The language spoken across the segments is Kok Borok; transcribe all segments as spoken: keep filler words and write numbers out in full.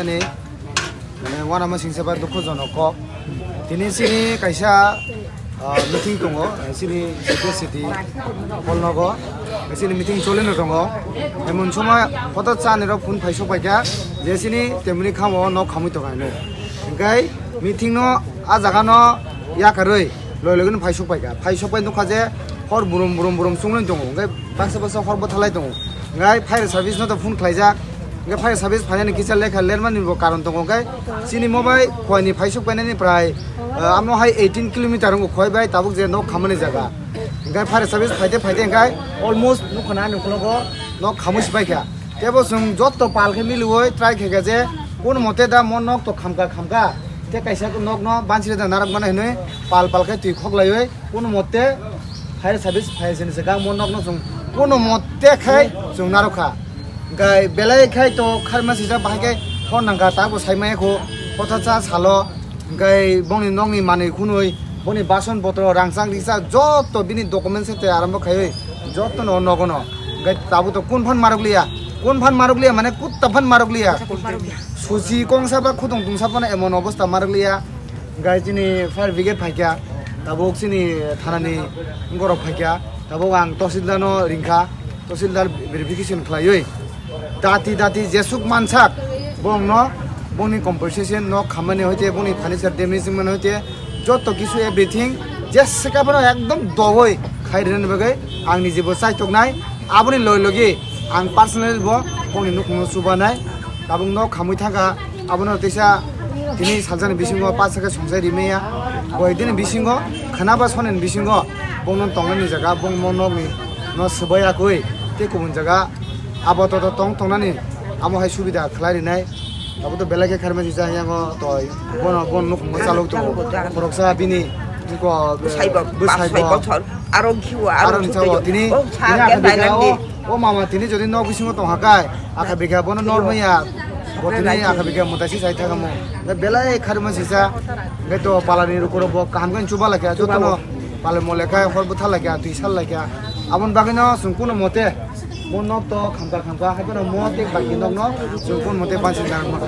Ani, mane, uanama singsa ba dukhojonok kok. Tini chini kaisa, ah, meeting tongo, chini city city hall nogo, chini meeting cholino tongo. Emon somoi hotot chani rok phone phaisok paikha, je chini temni khamo nok khamwi tongo hinwi. Hingkai meeting no a jaga no yakarwi loi loi no phaisok paikha. Phaisok pai nukha je hor burum burum burum chunglai tongo, hingkai baksa baksa hor bwthalai tongo. Hingkai fire service no to phone khlaijak. Hingke fire service phainani kisa lekha lermani bo karon tongo, hingke chini mo bai Khowai ni phaisuk painani prai, ah, amo hai eighteen kilometer wngkha Khowai bai tabuk je nok khamani jaga. Hingke fire service phaite phaite hingke almost nukha na nukologo nok khamui si paikha. Tebo chwng jotto pal khe miliui try khaikha je kono mote da mo nok to khamka khamka. Te kaisa nok no bansiri da narwk mano hinui pal pal khe twi khoklaiui. Kono mote fire service phai sini se gang mo nok no chwng kono mote khai chwng narwkha. Hingkai belai khai to kharma sijak bahai khai hor nangkha ta bo sai maya kho kotha cha salo. Hingkai bongni nokni manwi khunui boni bason botro rangchak rijak jotto bini document se te arambo khaiwi jotto no nogo no. Hingkai tabuk to kun phan marwk liya, kun phan marwk liya mane kutta phan marwk liya. Susi kongsa ba khutong tungsa phano emon obostha marwk liya. Hingkai chini fire brigade phaikha, tabuk chini thanani borok phaikha, tabuk ang tahsildar no ringkha, tahsildar verification khlaiwi dati dati jesuk mansak bongno bongni compensation no khamani hoite bongni furniture damage mani hoite jotto kisu everything jesika phano ekdom dogoi khai rwnani bagwi ang nijibo chaitoknai. Aboni loi logi ang personally bo bongni nukhungno chubanai. Tabuk nok khamui thangkha, abono teisa tini saljani bisingo pacha khe songchai rimaya. Bo ekdini bisingo khana ba sonani bisingo bongno tongnani jaga bongno nokni no swbai yakui tei kubun jaga abo toto tong tongnani amo hai subida khlai rinai. Abo to belai khe kharmani jang yango toi bono bon nukhungo chalok tongo. Boroksa bini ko bwsai bo bwsai bo bosor aro khiwa aro aro ni sao tini oh sa tini akha bikha o. O mama tini jodi nok bisingo tong hakai akha bikha bono nor maya bo tini akha bikha mutai si sai thakamo. Belai kharma sisa beto palani rukuro bo kaham khe chuba lakha jotono pale mo lekha hor bwtha lakha twi sal lakha. Aboni bagwino chwng kuno mote mo nok to khamka khamka hai bono mo te baki nok no chwng kuno mote bansi narwkma.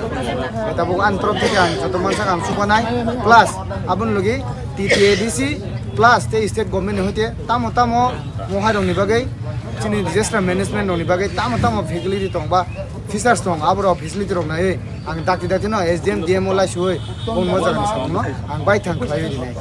Tabuk ani torop theke ang joto mansa ang subanai plus aboni logi T T A D C plus te state government ni hoite tamo tamo mo hai rok ni bagwi chini disaster management rok ni bagwi tamo tamo facility tong ba features tong abo rok facility rok nai ang dakti dakti no S D M D M o lai suwi bong mo jaga ni samung no ang bai thang khlai ri nai.